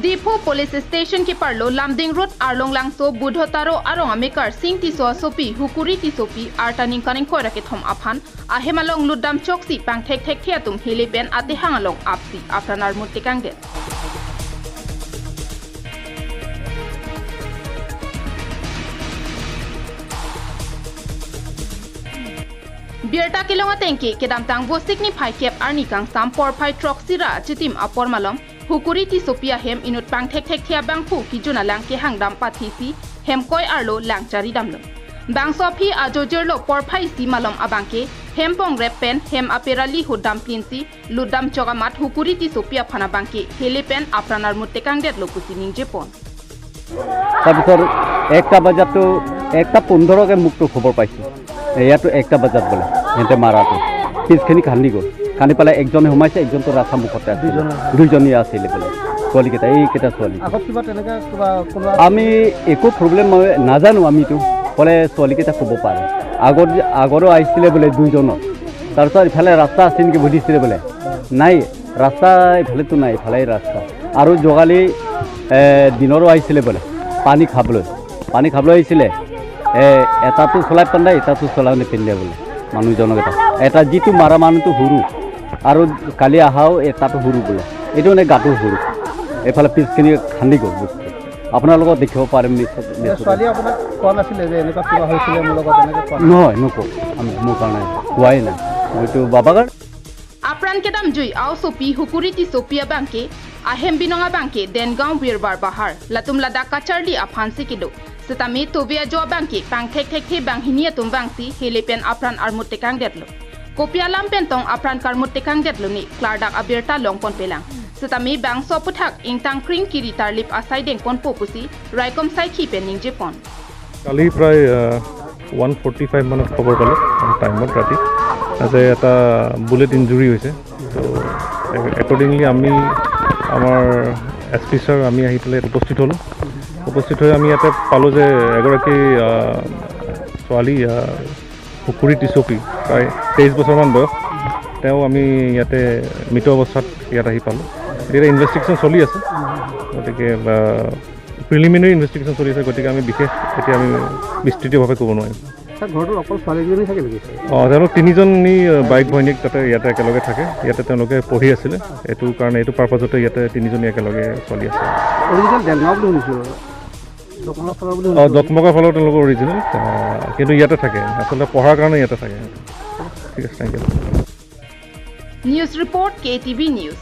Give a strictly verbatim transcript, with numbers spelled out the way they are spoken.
Diphu Police Station keparlo Lumding Road arlong Langso Budho Taro arong amekar Sing Tisso asopi Hukuri Tissopi arta ningkan ingkoi ra kethom aphan ahem along lutdam choksi pangthekthekthe atum helepen atehang along apsi apran armut tekangdet. Birta kelong atengke kedamtang Vosik niphai kep arni kangsam porphai throksi ra chitim apor malom Hukuri Tissopi ahem inut pangthekthekthe abangphu kejun alang kehangdam pathisi hem koi arlo lang charidamlo. Bangso aphi ajo jirlo porphai isi malom abangke hem pongrep pen hem aperali hutdam pinsi lutdam chok amat Hukuri Tissopi aphan abangke helepen apran armut tekangdetlo pusi ningjepon. তাৰপিছত একটা বজাততো একটা পোন্ধৰকে মোকতো খবৰ পাইছোঁ। ইয়াতো একটা বজাত বোলে সিহঁতে মাৰাটো পিছখিনি খান্দি গ'ল। খান্দি পেলাই একজনে সোমাইছে, একজনতো ৰাস্তা মুখতে আছিলে। দুইজনে আছিলে বোলে ছোৱালীকেইটা, এইকেইটা ছোৱালী। আগত কিবা তেনেকে কিবা কোনোবা আমি একো প্ৰব্লেম নাজানো আমিতো। ক'লে ছোৱালীকেইটা ক'ব পাৰে। আগত আগৰো আহিছিলে বোলে দুইজনৰ। তাৰপিছত ইফালে ৰাস্তা আছে নেকি সুধিছিলে বোলে। নাই, ৰাস্তা ইফালেতো নাই, ইফালে ৰাস্তা। আৰু যোৱাকালি এ, দিনৰো আহিছিলে বোলে পানী খাবলৈ। পানী খাবলৈ আহিছিলে। এ, এটাতো চলাই পিন্ধা, এটাতো চলাই নিপিন্ধে বোলে মানুহজনক এটা। এটা যিটো মাৰা মানুহটো সৰু আৰু কালি আহাও এটাতো সৰু বোলে। এইটো মানে গাটো সৰু। এইফালে পিছখিনি খান্দি গ'ল বস্তু। আপোনালোকক দেখিব পাৰিম নিশ্চয়। ছোৱালীয়ে আপোনাক কোৱা নাছিলে যে এনেকুৱা কিবা হৈছিলে মোৰ লগত, এনেকে কোৱা নাই? নহয়, নকওঁ। আমি মোৰ কাৰণে কোৱাই নাই। মইতো বাবাগাৰ Apran kedamjui aosopi Hukuri Tissopi abangke ahem binong abangke Dengaon Virbar Bahar latum ladak kacharli aphansi kedo. Setame tove ajo abangke pangthekthekthe banghini atum vangsi helepen apran armut tekangdetlo. Kopi alam pentong apran karmut tekangdetlo ne klardak abirta longponpelang. Setame bangso aputhak ingtang kring kiri tarlip asai dengponpo pusi raikom saikhi pen ningjepon. কালি প্ৰায় one forty five মানত খবৰ পালোঁ, টাইমত ৰাতি, যে এটা bullet injury হৈছে। তো একৰ্ডিংলি আমি আমাৰ এছ পি ছাৰ আমি আহি পেলাই ইয়াত উপস্থিত হ'লোঁ। উপস্থিত হৈ আমি ইয়াতে পালোঁ যে এগৰাকী আহ, ছোৱালী আহ, হুকুৰী টিচপি, প্ৰায় তেইছ বছৰমান বয়স, তেওঁ আমি ইয়াতে মৃত অৱস্থাত ইয়াত আহি পালোঁ। এতিয়া ইনভেষ্টিগেশ্যন চলি আছে, গতিকে প্ৰিলিমিনেৰী ইনভেষ্টিগেশ্যন চলি আছে, গতিকে আমি বিশেষ এতিয়া আমি বিস্তৃতভাৱে ক'ব নোৱাৰিম। ছাৰ, ঘৰটোত অকল ছোৱালীজনী থাকে নেকি? অ, তেওঁলোক তিনিজনী বাইক ভনীয়েক তাতে ইয়াতে একেলগে থাকে, ইয়াতে তেওঁলোকে পঢ়ি আছিলে, এইটো কাৰণে এইটো পাৰ্পাছতে ইয়াতে তিনিজনী একেলগে ছোৱালী আছে। অৰিজিনেল দেলগাঁও বুলি শুনিছোঁ, দকমলা ফালৰ বুলি অ, শুনিছোঁ। দকমকা ফালৰ তেওঁলোকৰ অৰিজিনেল, আহ, কিন্তু ইয়াতে থাকে, আচলতে পঢ়াৰ কাৰণে ইয়াতে থাকে। ঠিক আছে, thank you. News report, K T V News.